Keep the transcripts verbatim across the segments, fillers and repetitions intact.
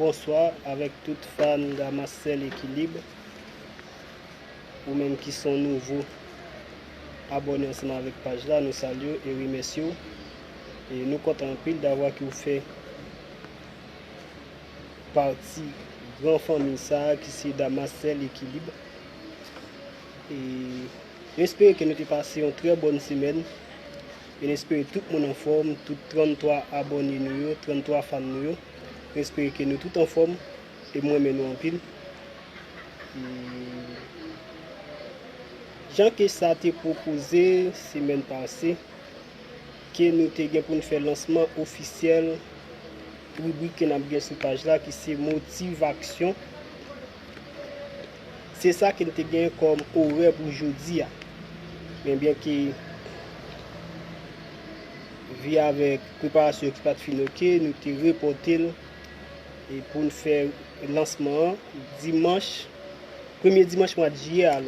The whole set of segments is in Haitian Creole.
Bonswa avèk tout fan Damas Sèl Ekilib. Ou menm ki se yon nouvo abòne ansanm avèk paj la, nou salye w e remèsye w. E nou kontan anpil davwa ke w fè pati gran fanmi sa a ki se Damas Sèl Ekilib. E nou espere ke nou te pase yon trè bòn semèn. E nou espere tout moun anfòm, tout tranntwa abòne nou yo, tranntwa fan nou yo. Nou espere ke nou tout anfòm e m renmen nou anpil. E jan ke sa te pwopoze semèn pase, ke nou te gen pou n fè lansman ofisyèl ribrik ke n ap gen sou paj la, ki se motivaksyon. Se sa ke n te gen kòm orè pou jodi a. Men byen ke vi avèk preparasyon ki pa t fin oke, nou te repòte l e pou n fè lansman an dimanch, premye dimanch mwa jiyè a.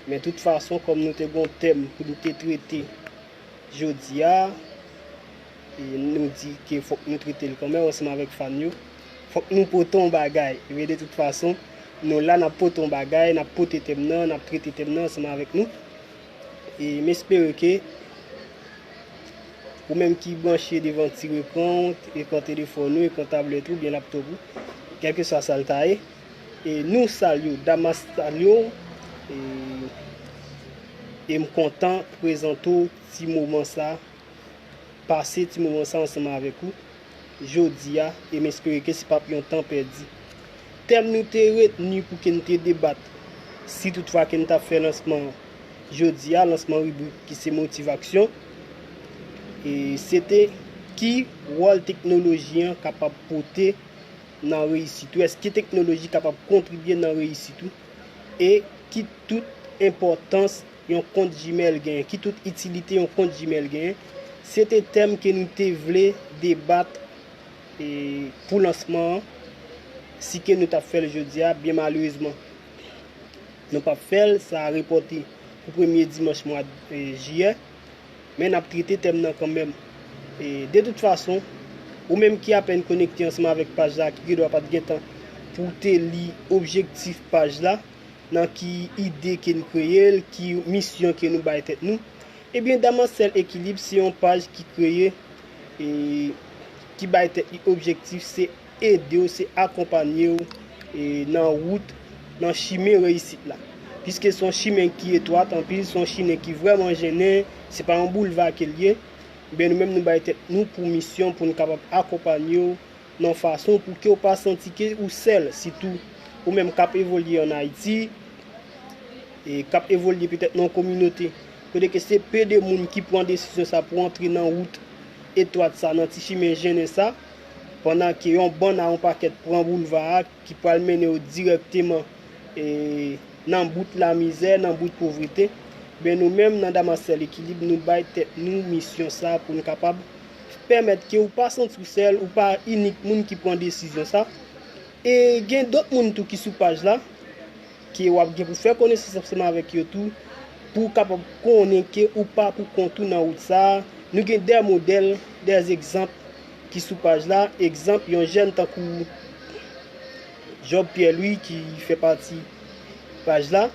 Men tout fason, kòm nou te gen yon tèm pou nou te trete jodi a, e nou di ke fòk nou trete l kanmenm ansanm avèk fan yo. Fòk nou pote yon bagay. Men de tout fason, nou la, n ap pote yon bagay, n ap pote tèm nan, n ap trete tèm nan ansanm avèk nou. E m espere ke ou menm ki branche devan ti ekran w, ekran telefòn ou, ekran tablèt ou, byen laptòp ou, kèlkeswa sa l ta ye, e nou salye w, Damas salye w, e, e m kontan prezante w ti moman sa, pase ti moman sa ansanm avèk ou jodi a, e m espere ke se p ap yon tan pèdi. Tèm nou te retni pou ke n te debat, si toutfwa ke n t ap fè lansman jodi a, lansman ribrik ki se motivaksyon, e se te ki wòl teknoloji an kapab pote nan reyisit ou? Èske teknoloji kapab kontribye nan reyisit ou? E ki tout enpòtans yon kont Gmail genyen? Ki tout itilite yon kont Gmail genyen? Se te tèm ke nou te vle debat, e, pou lansman an, si ke nou t ap fè l jodi a, byen malerezman, nou p ap fè l, sa repòte pou premye dimanch mwa, e, jiyè. Men n ap trete tèm nan kanmenm. E, de tout fason, ou menm ki apèn konekte ansanm avèk paj la, ki gendwa pa t gen tan pou w te li objektif paj la, nan ki ide ke n kreye l, ki misyon ke nou bay tèt nou, ebyen, Damas Sèl Ekilib se yon paj ki kreye, e, ki bay tèt li objektif, se ede w, se akonpanye w, e, nan wout, nan chimen reyisit la. Piske se yon chimen ki etwat anpil, se yon chimen ki vrèman jennen, se pa yon boulva ke l ye. Ben, nou menm, nou bay tèt nou pou misyon, pou n kapab akonpanye w nan yon fason pou ke w pa santi ke ou sèl, sitou ou menm k ap evolye ann Ayiti, e k ap evolye petèt nan yon kominote kote ke se pe de moun ki pran desizyon sa pou antre nan wout etwat sa, nan ti chimen jennen sa, pandan ke yon bann a yon pakèt pran boulva a ki pral mennen yo dirèkteman, e, nan bout lamizè, nan bout povrete. Ben, nou menm, nan Damas Sèl Ekilib, nou bay tèt nou misyon sa pou n kapab pèmèt ke ou pa santi w sèl, ou pa inik moun ki pran desizyon sa. E gen dòt moun tou ki sou paj la, ke w ap gen pou fè konesans ansanm avèk yo tou, pou w kapab konnen ke ou pa pou kont ou nan wout sa a. Nou gen de modèl, de egzanp ki sou paj la. Egzanp, yon jèn tankou Job Pierre Louis ki fè pati paj la,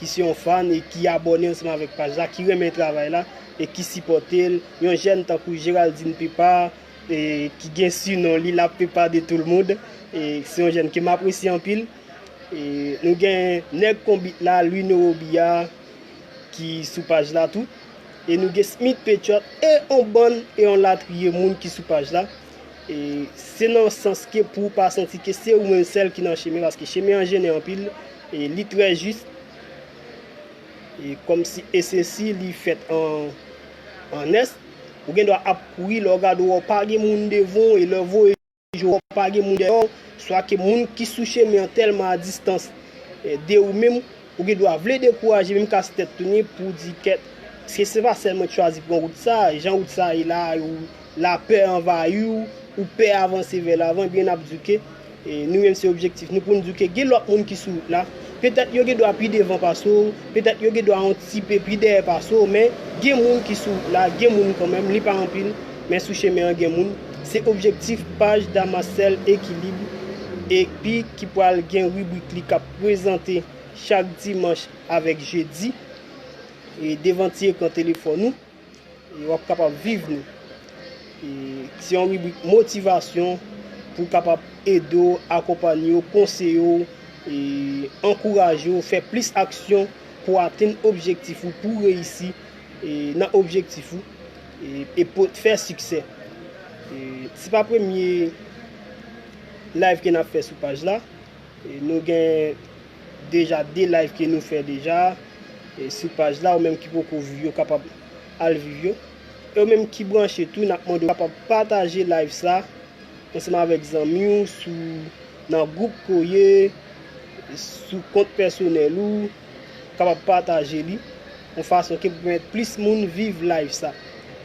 ki se yon fan e ki abòne ansanm avèk paj la, ki renmen travay la e ki sipòte l. Yon jèn tankou Géraldine Pepa, e ki gen sinon li, la Pepa de tout le monde. E se yon jèn ke m apresye anpil. E nou gen nèg konbit la, Louis Norobi a, ki sou paj la tou. E nou gen Smith Patriot e yon bann e yon latriye moun ki sou paj la. E se nan sans ke pou w pa santi ke se ou menm sèl ki nan chemen, paske chemen an jennen anpil, e li trè jis. E kòmsi esesi li fèt an, an S, ou gen dwa ap kouri, lè w gade w wè w pa gen moun devan w, e lè w voye je w wè w pa gen moun dèyè w, swa ke moun ki sou chemen an tèlman a distans, e, de ou menm, ou gen dwa vle dekouraje, menm kase tèt tounen pou w di kèt, èske se pa sèl mwen k chwazi pran wout sa, jan wout sa ye la, ou lapè anvayi w, ou pè avanse vè lavan, ebyen n ap di w ke, e, nou menm se objektif nou pou n di w ke gen lòt moun ki sou wout la, petèt yo gen dwa pi devan pase w, petèt yo gen dwa yon ti pe pi dèyè pase w, men gen moun ki sou wout la, gen moun kanmenm, li pa anpil, men sou chemen an gen moun, Se objektif paj Damascèl Ekilib, epi ki pral gen ribrik li k ap prezante chak dimanch avèk jedi, e devan ti ekran telefòn ou, e w ap kapab viv nou. E se yon ribrik motivasyon pou kapab ede w, akonpanye w, konseye w, e ankouraje w fè plis aksyon pou atenn objektif ou, pou reyisi, e nan objektif ou, e, e pou fè siksè. E se pa premye live ke n ap fè sou paj la. E nou gen deja de live ke nou fè deja, e sou paj la, ou menm ki poko viv yo kapab al viv yo. E ou menm ki branche tou, n ap mande w kapab pataje live sa ansanm avèk zanmi w sou, nan gwoup ke w ye, sou kont pèsonèl ou, kapab pataje li yon fason ke pou pèmèt plis moun viv live sa.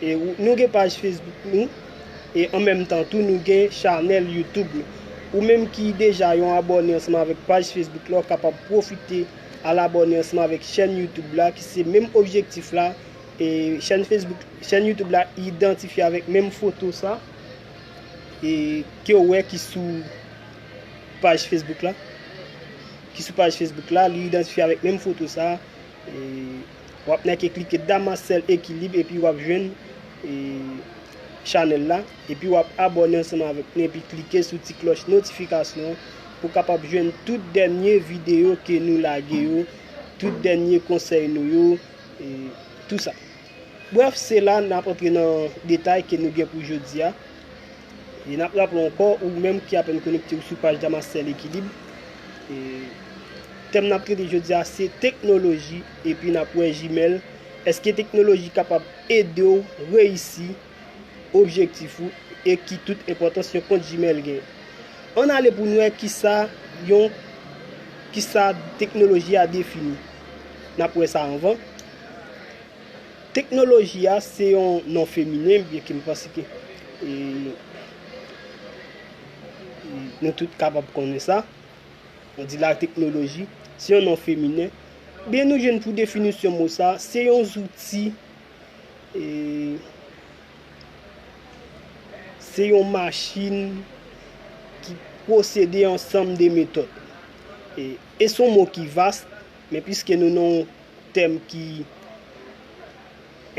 E ou- nou gen paj Facebook nou, e an menm tan tou nou gen chanèl YouTube nou. Ou menm ki deja yon abòne ansanm avèk paj Facebook la, w kapab pwofite al abòne ansanm avèk chèn YouTube la, ki se menm objektif la. E chèn Facebook, chèn YouTube la idantifye avèk menm foto sa, e ke w wè ki sou paj Facebook la, ki sou paj Facebook la, li idantifye avèk menm foto sa. E w ap nèke klike Damascèl Ekilib epi w ap jwenn, e, chanèl la, epi w ap abòne ansanm avèk nou epi klike sou ti klòch notifikasyon pou kapab jwenn tout dènye videyo ke nou lage yo, tout dènye konsèy nou yo, e tou sa. Brèf, se la n ap antre nan detay ke nou gen pou jodi a. E n ap raple ankò, ou menm ki apèn konekte w sou paj Damascèl Ekilib, e tèm n ap trete jodi a se teknoloji, epi n ap wè Gmail. Èske teknoloji kapab ede w reyisi objektif ou, e ki tout enpòtans yon kont Gmail gen? Ann ale pou n wè kisa yon, kisa teknoloji a defini. N ap wè sa anvan. Teknoloji a se yon non feminen, byenke m panse ke, e, nou tout kapab konnen sa. On di la teknoloji, se yon non feminen. Byen, nou jwenn pou definisyon mo sa, se yon zouti, e, se yon machin ki posede yon ansanm de metòd. E, e se yon mo ki vas, men piske nou nan yon tèm ki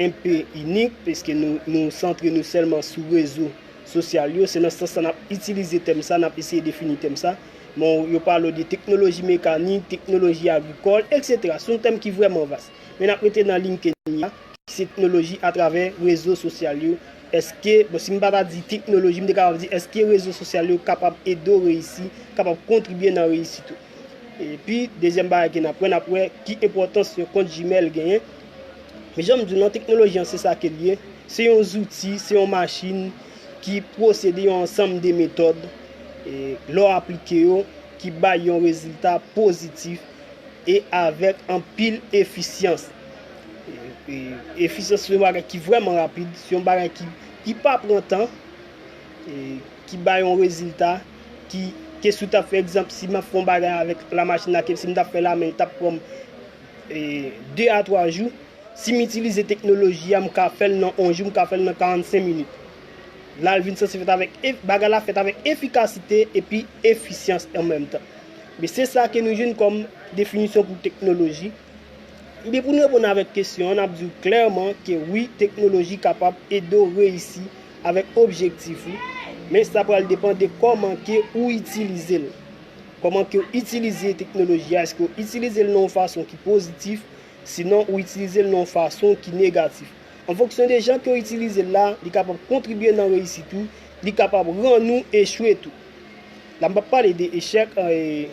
enpe inik, piske nou, nou santre nou sèlman sou rezo sosyal yo. Se nan sans sa n ap itilize tèm sa, n ap eseye defini tèm sa. Bon, yo pale w de teknoloji mekanik, teknoloji agrikòl, etsetera. Se yon tèm ki vrèman vas. Men n ap rete nan liy ke n ye a, ki se teknoloji atravè rezo sosyal yo. Èske, bon, si m pa ta di teknoloji, m te kapab di, èske rezo sosyal yo kapab ede w reyisi, kapab kontribye nan reyisit ou? Epi, dezyèm bagay ke n ap wè, n ap wè ki enpòtans yon kont Gmail genyen. Men jan m di w, nan teknoloji an, se sa ke l ye. Se yon zouti, se yon machin ki posede yon ansanm de metòd, e, lè w aplike yo, ki bay yon rezilta pozitif e avèk anpil efisyans. E, e, efisyans se yon bagay ki vrèman rapid, se yon bagay ki, ki pa pran tan, e, ki bay yon rezilta, ki, ke si w t ap fè egzanp, si m ap fè yon bagay avèk lamachin la, ke si m t ap fè lamen, li t ap pran m, e, de a twa jou. Si m itilize teknoloji a, m ka fè l nan yon jou, m ka fè l nan karannsenk minit. La, l vin sanse fèt avèk e-, bagay la fèt avèk efikasite epi efisyans an menm tan. Men se sa ke nou jwenn kòm definisyon pou teknoloji. Ebyen, pou n reponn avèk kesyon an, n ap di w klèman ke wi, teknoloji kapab ede w reyisi avèk objektif ou, men sa pral depann de kòman ke ou itilize l. Kòman ke w itilize teknoloji a, èske w itilize l nan yon fason ki pozitif, sinon ou itilize l nan yon fason ki negatif. An fonksyon de jan ke w itilize l la, li kapab kontribye nan reyisit ou, li kapab rann ou echwe tou. La, m p ap pale de echèk, e,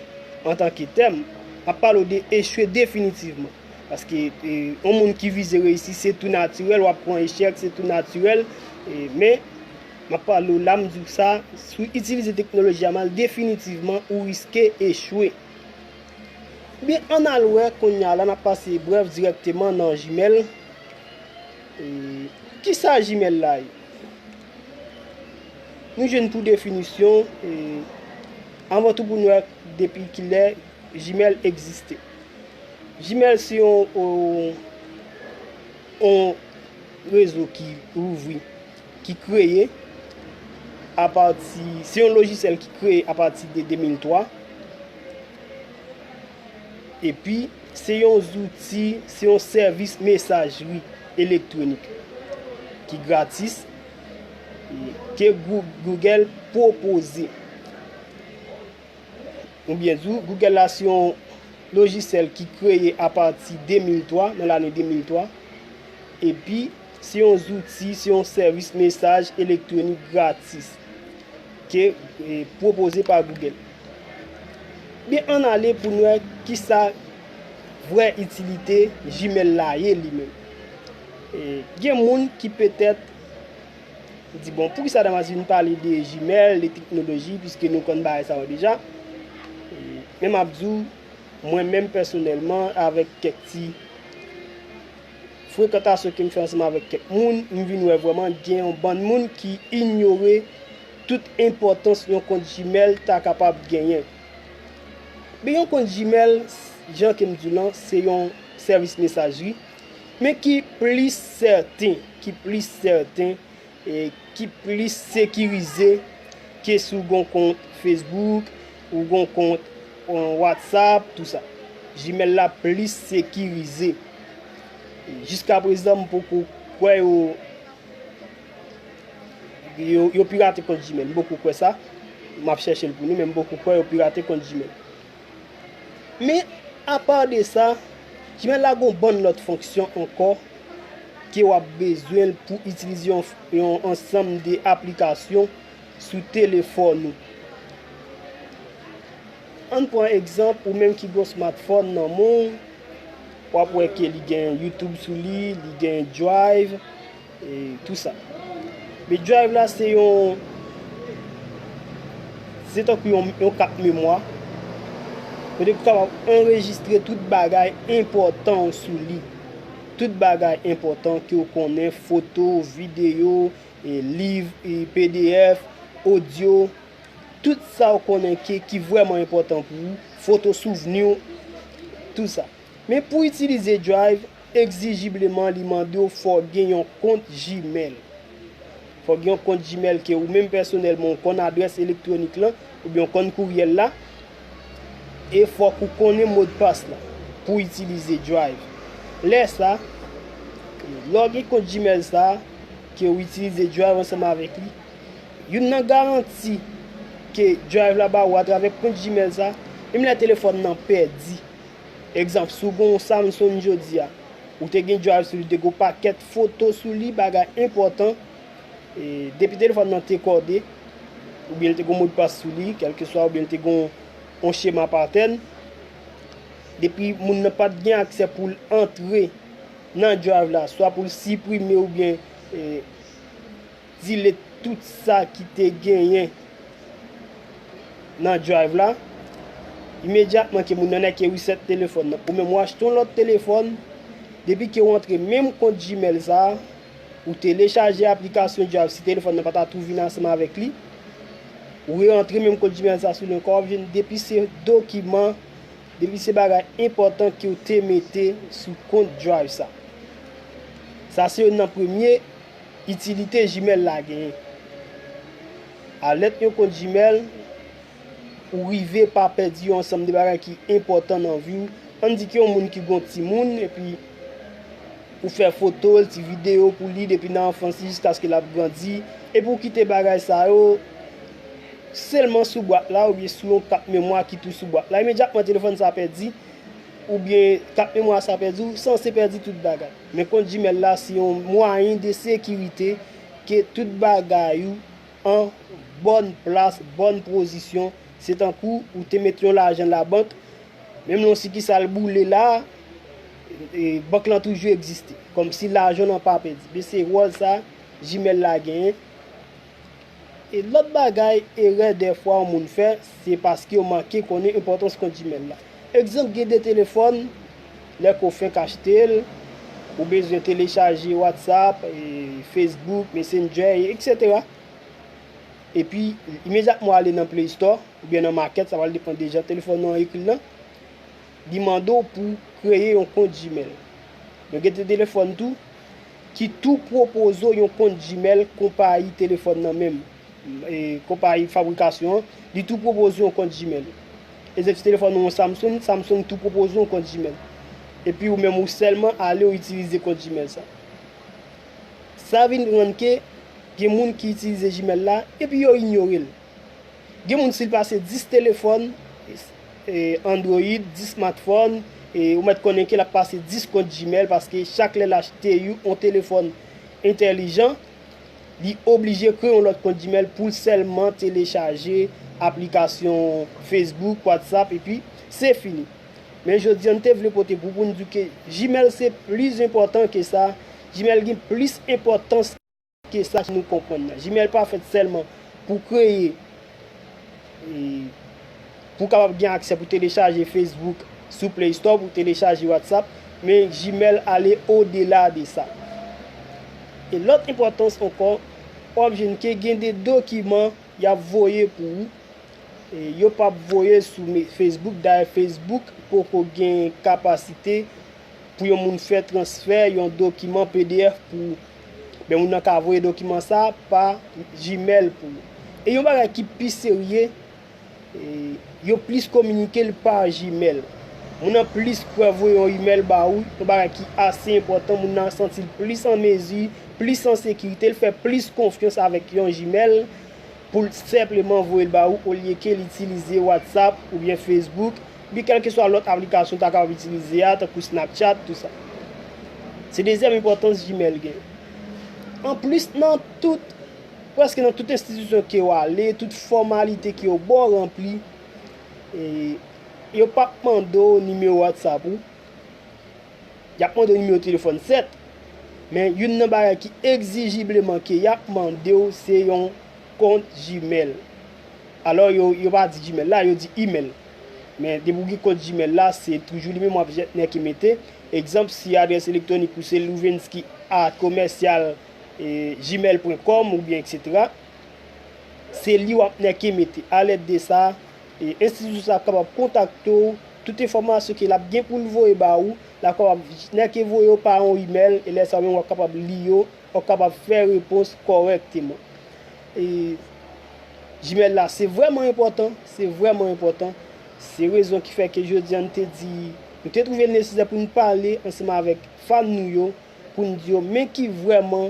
antanke tèm, m ap pale w de echwe definitivman. Paske, e, yon moun ki vize reyisi, se tou natirèl, w ap pran echèk, se tou natirèl, e, men, m ap pale w la, m di w sa, si w itilize teknoloji a mal, definitivman, ou riske echwe. Byen, ann al wè kounye a la, n ap pase brèf dirèkteman nan Gmail. E, kisa Gmail la ye? Nou jwenn pou definisyon, e, anvan tou pou n wè depi kilè Gmail egziste. Gmail se yon, yon, yon rezo ki louvri, ki kreye apati, se yon lojisyèl ki kreye apati de de mil twa. Epi, se yon zouti, se yon sèvis mesajri elektwonik ki gratis, e ke Gou-, Google pwopoze. Oubyen di w, Google la se yon lojisyèl ki kreye apati de mil twa, nan lane de mil twa. Epi, se yon zouti, se yon sèvis mesaj elektwonik gratis ke, e, pwopoze pa Google. Byen, ann ale pou n wè kisa vrè itilite Gmail la ye li menm. E, gen moun ki petèt di, "Bon, poukisa Damas vin pale de Gmail, de teknoloji, piske nou konn bagay sa yo deja?" E, men m ap di w, mwen menm pèsonèlman, avèk kèk ti frekantasyon ke m fè ansanm avèk kèk moun, m vin wè vrèman gen yon bann moun ki inyore tout enpòtans yon kont Gmail ta kapab genyen. Men yon kont Gmail, jan ke m di w lan, se yon sèvis mesajri, men ki plis sèten, ki plis sèten, e ki plis sekirize ke si w gon kont Facebook, ou gon kont, e, WhatsApp, tou sa. Gmail la plis sekirize. E jiska prezan, m poko kwè yo, yo, yo pirate kont Gmail. M poko kwè sa. M ap chèche l pou nou, men m poko kwè yo pirate kont Gmail. Men, apa de sa, Gmail la gon bann lòt fonksyon ankò ke w ap bezwen l pou itilize yon, yon ansanm de aplikasyon sou telefòn ou. Ann pran egzanp, ou menm ki gon smartphone nan men w, w ap wè ke li gen YouTube sou li, li gen Drive, e tou sa. Men Drive la se yon, se tankou yon, yon kat memwa, kote ou kapab anrejistre tout bagay enpòtan w sou li. Tout bagay enpòtan ke w konnen, foto, videyo, e liv, e P D F, odyo, tout sa w konnen ke, ki vrèman enpòtan pou ou, foto souvni w, tou sa. Men pou itilize Drive, egzijibleman li mande w fò w gen yon kont Gmail. Fò w gen yon kont Gmail ke ou menm pèsonèlman ou konn adrès elektwonik lan, oubyen ou konn kouryèl la, e fòk ou konnen modpas la pou itilize Drive. Lè sa, lè w gen kont Gmail sa, ke w itilize Drive ansanm avèk li, youn nan garanti ke Drive la ba ou atravè kont Gmail sa, menm lè telefòn nan pèdi. Egzanp, si w gen yon Samsung jodi a, ou te gen Drive sou li, te gen yon pakèt foto sou li, bagay enpòtan, e depi telefòn nan te kòde, oubyen l te gen yon modpas sou li, kèlkeswa, oubyen l te gen yon, yon chema pattern, depi moun nan pa t gen aksè pou l antre nan Drive la, swa pou l siprime oubyen, e, delete tout sa ki te genyen nan Drive la, imedyatman ke moun nan nèk reset telefòn nan. Ou menm ou achte yon lòt telefòn, depi ke w antre menm kont Gmail sa, ou telechaje aplikasyon Drive si telefòn nan pa ta tou vin ansanm avèk li, ou re-antre menm kont Gmail sa sou li ankò, w ap jwenn depi se dokiman, depi se bagay enpòtan ke w te mete sou kont Drive sa. Sa se youn nan premye itilite Gmail la genyen. Alèt yon kont Gmail, ou rive pa pèdi yon ansanm de bagay ki enpòtan nan vi w. Ann di ke yon moun ki gon timoun, epi ou fè foto l, ti videyo pou li depi nan anfans li jiskaske l ap grandi, epi ou kite bagay sa yo sèlman sou bwat la, oubyen sou yon kat memwa ki tou sou bwat la. Imedyatman telefòn sa pèdi, oubyen kat memwa sa pèdi, ou sanse pèdi tout bagay. Men kont Gmail la se yon mwayen de sekirite ke tout bagay ou an bòn plas, bòn pozisyon. Se tankou ou te met yon lajan labank, menm lè yon sikisal boule la, e, bank lan toujou egziste. Kòmsi lajan w pa pèdi. Men se wòl sa Gmail la genyen. E lòt bagay, erè dèfwa yon moun fè, se paske yo manke konnen enpòtans kont Gmail la. Egzanp, gen de telefòn, lè ke w fenk achte l, ou bezwen telechaje WhatsApp, e, Facebook, Messenger, e etsetera. Epi, imedyatman w ale nan Play Store, oubyen nan makèt, sa pral depann de jan telefòn nan ekri l lan, li mande w pou w kreye yon kont Gmail. Men gen de telefòn tou ki tou pwopoze w yon kont Gmail konpayi telefòn nan menm. e, konpayi fabrikasyon an, li tou pwopoze yon kont Gmail. Egzanp, si telefòn ou yon Samsung, Samsung tou pwopoze yon kont Gmail. Epi ou menm ou sèlman ale ou itilize kont Gmail sa. Sa vin rann ke gen moun ki itilize Gmail la, epi yo inyore l. Gen moun si l pase dis telefòn, e, Android, dis smartphone, e ou mèt konnen ke l ap pase dis kont Gmail paske chak lè l achte yon, yon telefòn entèlijan, li oblije kreye yon lòt kont Gmail pou l sèlman telechaje aplikasyon Facebook, WhatsApp, epi se fini. Men jodi a, n te vle pote pou, pou n di ke Gmail se plis enpòtan ke sa. Gmail gen plis enpòtans ke sa nou konprann nan. Gmail pa fèt sèlman pou kreye, e, pou w kapab gen aksè pou telechaje Facebook sou Play Store, pou telechaje WhatsApp, men Gmail ale odela de sa. E lòt enpòtans ankò, w ap jwenn ke gen de dokiman y ap voye pou ou, e, yo p ap voye sou me-, Facebook. Dayè, Facebook poko gen kapasite pou yon moun fè transfè yon dokiman P D F pou ou. Men moun nan ka voye dokiman sa a pa Gmail pou ou. E yon bagay ki pi serye, e, yo plis kominike l pa Gmail. Moun nan plis kwè voye yon email ba ou, yon bagay ki ase enpòtan, moun nan santi l plis an mezi, plis an sekirite, l fè plis konfyans avèk yon Gmail pou l senpleman voye l ba ou olye ke l itilize WhatsApp oubyen Facebook, oubyen kèlkeswa lòt aplikasyon w ta kapab itilize a, tankou Snapchat, tou sa. Se dezyèm enpòtans Gmail gen. Anplis, nan tout, prèske nan tout enstitisyon ke w ale, tout fòmalite ke yo ba w ranpli, e, yo p ap mande w nimewo WhatsApp ou. Y ap mande w nimewo telefòn, sèt, men youn nan bagay ki egzijibleman ke y ap mande w, se yon kont Gmail. Alò, yo, yo pa di Gmail la, yo di email. Men depi w gen kont Gmail la, se toujou li menm w ap jèt nèk e mete. Egzanp, si adrès elektwonik ou se louvensky at commercial, e, gmail point com oubyen etsetera, se li w ap nèk e mete. Alèd de sa, e, enstitisyon sa ap kapab kontakte w, tout enfòmasyon ke l ap gen pou l voye ba ou, l ap kapab nèk e voye yo pa yon email, e lè sa a menm w ap kapab li yo, w ap kapab fè repons kòrèkteman. E Gmail la, se vrèman enpòtan, se vrèman enpòtan. Se rezon ki fè ke jodi a n te di, nou te twouve l nesesè pou n pale ansanm avèk fan nou yo, pou n di yo men ki vrèman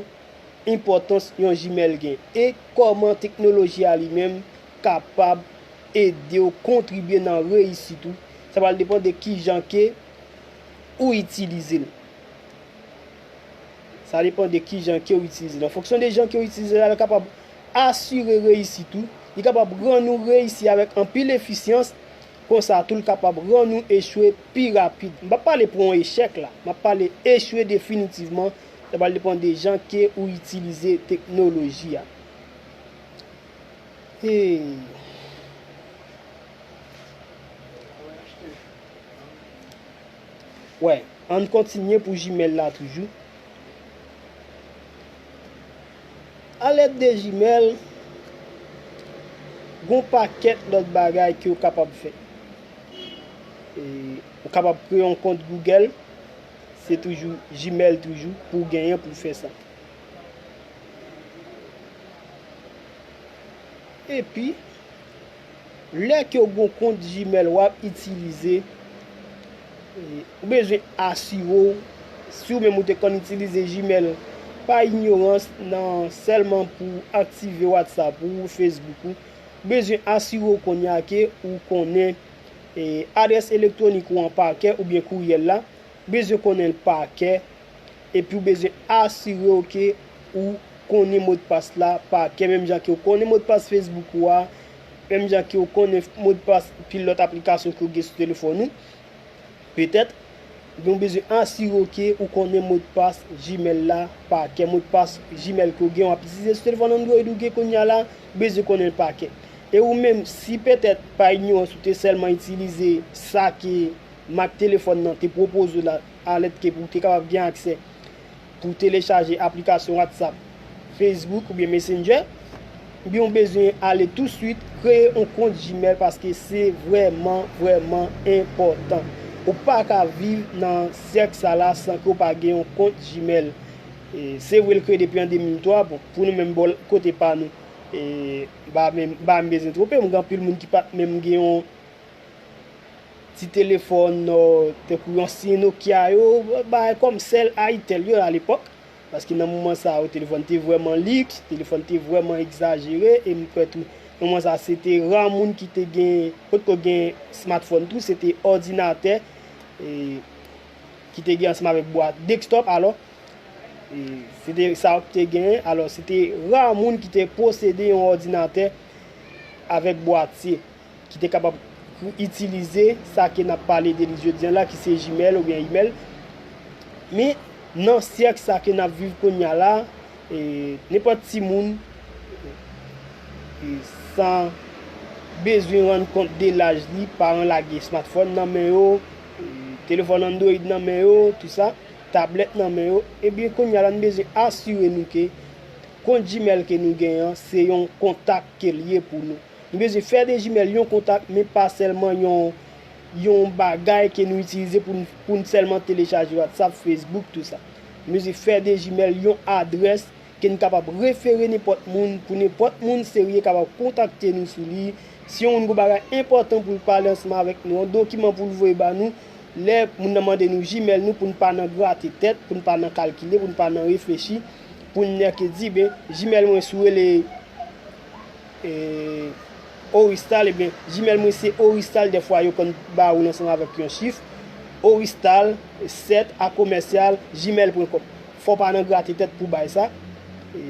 enpòtans yon Gmail gen e kòman teknoloji a li menm kapab ede w kontribye nan reyisit ou. Sa pral depann de kijan ke ou itilize l. Sa depann de kijan ke ou itilize l. An fonksyon de jan ke ou itilize l, l kapab asire reyisit ou. Li kapab rann ou reyisi avèk anpil efisyans. Konsa tou, l kapab rann ou echwe pi rapid. M p ap pale pou yon echèk la. M ap pale echwe definitivman. Sa pral depann de jan ke ou itilize teknoloji a. Hey. Wè, ann kontinye pou Gmail la toujou. Alèd de Gmail, gon pakèt lòt bagay ke w kapab fè. E, ou kapab kreye yon kont Google, se toujou Gmail toujou pou w genyen pou w fè sa. Epi, lè ke w gon kont Gmail w ap itilize, e, ou bezwen asire w, si w menm ou te konn itilize Gmail pa inyorans nan sèlman pou aktive WhatsApp ou, Facebook ou, ou bezwen asire w kounye a ke ou konnen, e, adrès elektwonik ou an pa kè oubyen kouryèl la, ou bezwen konnen l pa kè, epi w bezwen asire w ke ou konnen modpas la pa kè, menm jan ke w konnen modpas Facebook ou a, menm jan ke w konnen modpas anpil lòt aplikasyon ke w gen sou telefòn ou. Petèt, men w bezwen asire w ke ou konnen modpas Gmail la pa kè. Modpas Gmail ke w gen, w ap itilize sou telefòn Android ou gen kounye a la, ou bezwen konnen l pa kè. E ou menm, si petèt pa inyorans ou te sèlman itilize sa ke mak telefòn nan te pwopoze w la, alèd ke pou w te kapab gen aksè pou w telechaje aplikasyon WhatsApp, Facebook oubyen Messenger, ebyen w bezwen ale touswit kreye yon kont Gmail paske se vrèman, vrèman enpòtan. Ou pa ka viv nan syèk sa la san ke w pa gen yon kont Gmail. E, se vre l kreye depi an de mil twa, bon, pou nou menm bò kote pa nou, E ba menm, ba m bezwen twonpe, m gen anpil moun ki pa t menm gen yon ti telefòn, euh, tankou yon ansyen Nokia yo, bagay kòm sèl Itel yo alepòk. Paske nan moman sa yo, telefòn te vrèman liks, telefòn te vrèman egzajere, e m kwè tou, nan moman sa, se te ra moun ki te gen, potko gen smartphone tou, se te òdinatè, e, ki te gen ansanm avèk bwat desktop, alò, e, se te sa yo ki te genyen, alò, se te ra moun ki te posede yon òdinatè avèk bwatye, ki te kapab itilize sa ke n ap pale de li jodi a la, ki se Gmail oubyen email. Men, nan syèk sa ke n ap viv kounye a la, e, nenpòt timoun, e, san bezwen rann kont de laj li, paran lage smartphone nan men yo, e, telefòn Android nan men yo, tou sa, tablèt nan men yo, ebyen, kounye a la, nou bezwen asire nou ke kont Gmail ke nou genyen an, se yon kontak ke l ye pou nou. Nou bezwen fè de Gmail yon kontak, men pa sèlman yon, yon bagay ke nou itilize pou n, pou n sèlman telechaje WhatsApp, Facebook, tou sa. Nou bezwen fè de Gmail yon adrès ke n kapab refere nenpòt moun, pou nenpòt moun serye kapab kontakte nou sou li. Si yon moun gon bagay enpòtan pou l pale ansanm avèk nou, yon dokiman pou l voye ba nou, lè moun nan mande nou Gmail nou, pou n pa nan grate tèt, pou n pa nan kalkile, pou n pa nan reflechi, pou n nèke di, ben, Gmail mwen si w rele, e, Oristal, ebyen, Gmail mwen se Oristal, dèfwa yo konn ba ou l ansanm avèk yon chif, Oristal sèt a komèsyal gmail pwen kòm. Fò w pa nan grate tèt pou bay sa. E,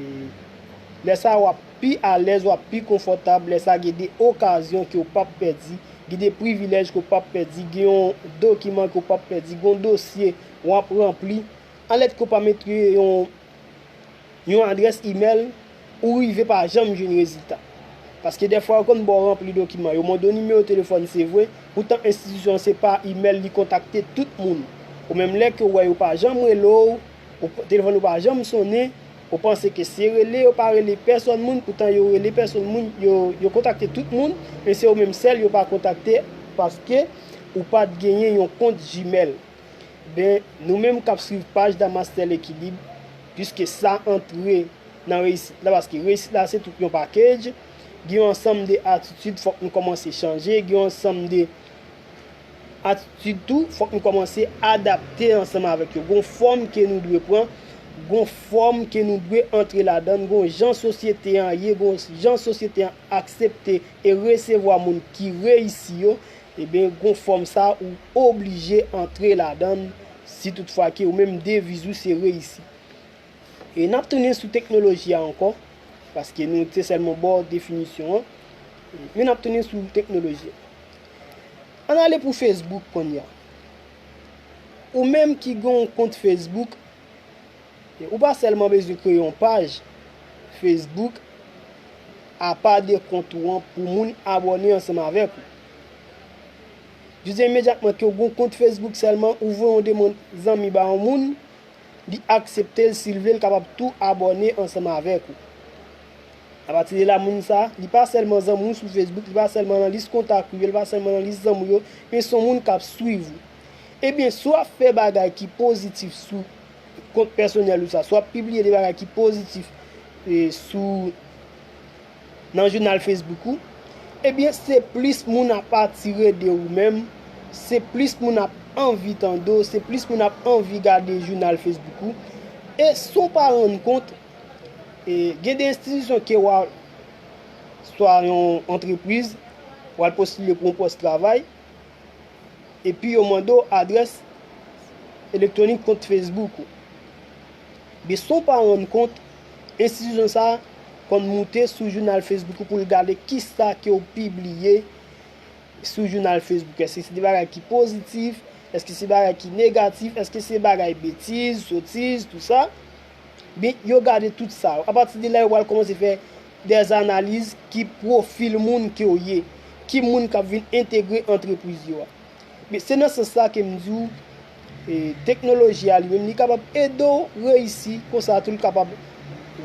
lè sa a, w ap pi alèz, w ap pi konfòtab, lè sa a gen de okazyon ke w p ap pèdi, gen de privilèj ke w p ap pèdi, gen yon dokiman ke w p ap pèdi, gen yon dosye w ap ranpli, anlè ke w pa mete yon, yon adrès imèl, ou rive pa janm jwenn rezilta. Paske dèfwa yo konn ba w ranpli dokiman, yo mande w nimewo telefòn, se vre, poutan enstitisyon an se pa imèl li kontakte tout moun. Ou menm lè ke w wè yo pa janm rele w, ou, telefòn ou pa janm sonnen, ou panse ke se rele, yo pa rele pèsòn moun, poutan yo rele pèsòn moun, yo, yo kontakte tout moun, men se ou menm sèl yo pa kontakte, paske ou pa t genyen yon kont Gmail. Ben, nou menm k ap swiv paj Damas Tèl Ekilib, piske sa antre nan reyisit la, paske reyisit la se tout yon package, gen yon ansanm de atitid fòk nou kòmanse chanje, gen yon ansanm de atitid tou, fòk nou kòmanse adapte ansanm avèk yo. Gon fòm ke nou dwe pran, gon fòm ke nou dwe antre ladan l, gon jan sosyete an ye, gon jan sosyete an aksepte e resevwa moun ki reyisi yo, ebyen, gon fòm sa ou oblije antre ladan l, si toutfwa ke ou menm deviz ou se reyisi. E n ap tounen sou teknoloji a ankò, paske nou te sèlman ba w definisyon an, men n ap tounen sou teknoloji a. Ann ale pou Facebook kounye a. Ou menm ki gen yon kont Facebook, ou pa sèlman bezwen kreye yon paj Facebook apa de kont ou an pou moun abòne ansanm avèk ou. Jodi a imedyatman ke w gen yon kont Facebook sèlman, ou voye yon demann zanmi ba yon moun, li aksepte l, si l vle, l kapab tou abòne ansanm avèk ou. Apati de la, moun sa, li pa sèlman zanmi w sou Facebook, li pa sèlman nan lis kontak ou yo, li pa sèlman nan lis zanmi w yo, men se yon moun k ap swiv ou. Ebyen, si w ap fè bagay ki pozitif sou kont pèsonèl ou sa, si w ap pibliye de bagay ki pozitif, e, sou, nan jounal Facebook ou, ebyen, se plis moun ap atire de ou menm, se plis moun ap anvi tande w, se plis moun ap anvi gade jounal Facebook ou. E si w pa rann kont, e, gen de enstitisyon ke w a, swa yon antrepriz, w al postile pou yon pòs travay, epi yo mande w adrès elektwonik kont Facebook ou. Men san w pa rann kont, enstitisyon sa a konn moute sou jounal Facebook ou pou l gade kisa ke w pibliye sou jounal Facebook. Èske se de bagay ki pozitif? Èske se bagay ki negatif? Èske se bagay betiz, sotiz, tou sa? Men yo gade tout sa. Apati de la, yo pral kòmanse fè dèzanaliz ki pwofil moun ke w ye, ki moun k ap vin entegre antrepriz yo a. Men se nan sans sa ke m di w, e, teknoloji a li menm, li kapab ede w reyisi, konsa tou l kapab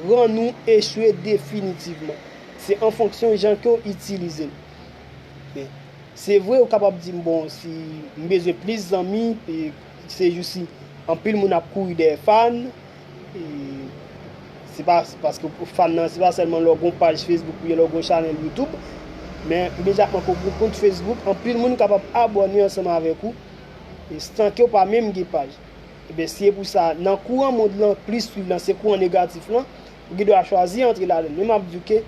rann ou echwe definitivman. Se an fonksyon jan ke w itilize l. Men, se vre, ou kapab di m, bon, si m bezwen plis zanmi, e, se jou si anpil moun ap kouri dèyè fan, e, Se pa paske w fan nan, se pa sèlman lè w gen yon paj Facebook oubyen lè w gen yon chanèl YouTube, men imedyatman ke w gen yon kont Facebook, anpil moun kapab abòne ansanm avèk ou, e san ke w pa menm gen paj. Ebyen, si e pou sa, nan kouran mond lan, plis swiv lan, se kouran negatif lan, ou gen dwa chwazi antre ladan l. Men m ap di w ke,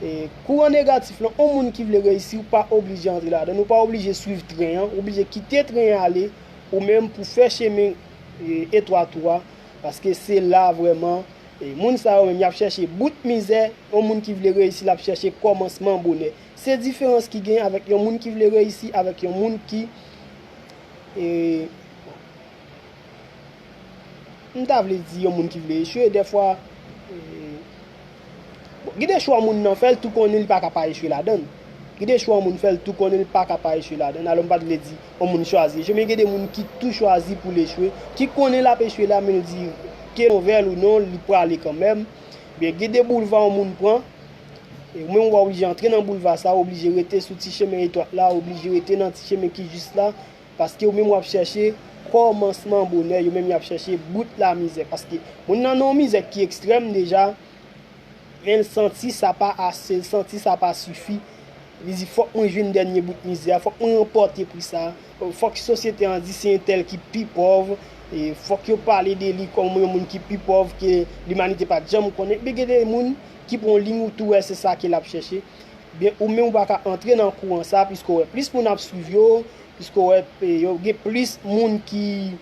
e, kouran negatif lan, yon moun ki vle reyisi, ou pa oblije antre ladan l, ou pa oblije swiv tren an, ou oblije kite tren an ale, ou menm pou fè chemen, e, etwat ou a, paske se la vrèman, e, moun sa yo menm, y ap chèche bout mizè, yon moun ki vle reyisi, l ap chèche kòmansman bonè. Se diferans ki gen avèk yon moun ki vle reyisi, avèk yon moun ki, e, m ta vle di yon moun ki vle echwe, dèfwa, e, bon, gen de chwa moun nan fè l tou konnen li pa ka pa echwe ladan l. Gen de chwa moun fè l tou konnen li pa ka pa echwe ladan l. Alò, m pa t vle di yon moun chwazi echwe, men gen de moun ki tou chwazi pou l echwe, ki konnen l ap echwe la, men l di, ke l vle l ou non, li prale kanmenm. Byen, gen de boulva yon moun pran, e ou menm ou pa oblije antre nan boulva sa, ou oblije rete sou ti chemen etwat la, ou oblije rete nan ti chemen ki jis la, paske ou menm w ap chèche kòmansman bonè, yo menm y ap chèche bout lamizè. Paske moun nan nan yon mizè ki ekstrèm deja, men l santi sa pa ase, l santi sa pa sifi. Li di, "Fòk mwen jwenn dènye bout mizè a, fòk mwen ranpòte pri sa a, fòk sosyete an di se entèl ki pi pòv, e fòk yo pale de li kòm yon moun ki pi pòv ke limanite pa t janm konnen." Men gen de moun ki pran yon liy ou tou wè se sa ke l ap chèche. Byen, ou menm ou pa ka antre nan kouran sa, piske w wè plis moun ap swiv yo, piske w wè, e, yo gen plis moun ki,